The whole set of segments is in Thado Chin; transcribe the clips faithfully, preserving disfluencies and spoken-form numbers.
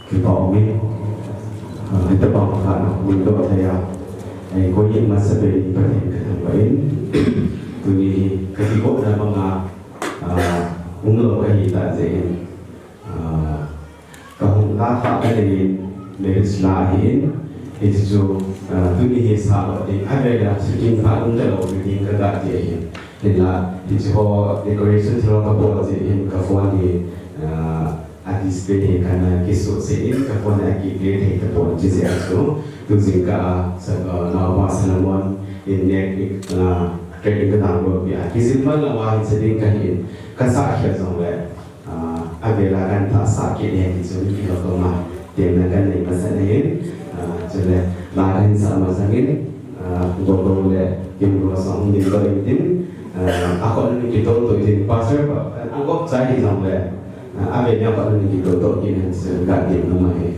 Kipa umin, ah, hitabang khat a hung doh thei a, eh, koi in masa pen in Pathen kathangvah in, tuni hi kakigotna banga, ah, umlou kahi tah jeh in, ah, kahung la kha kanei in, marriage la ahin, hichu, ah, tuni hi sah lou ding, avel a shooting phat um talou ding kaga ti ahin. Hinla, hichu ho decoration thil ho kabol jeh in ka phone hi, ah, a display hi kana kisuhset in ka phone a kiplay thei tapon, chujeh a chu tu jingkah a sa, ah, naopa Solomon in nek, ah, track in ka download peh a, kijil man lou a hin sa ding kahin, kasah khel jongle, ah, avel a kan tahsah kit e ti chu mi kilou toma temna kanei masat ahin, ah, chule la kahin sah masang in, ah, Gogo le Kimrose hung dingdoh in tin, ah, akhut a nei kitoh toh in tin, Pastor pa, ah, agop chai hijongle, ah, avel a akhut a nei kitoh toh in tin, ka ding nom ahi.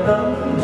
Dam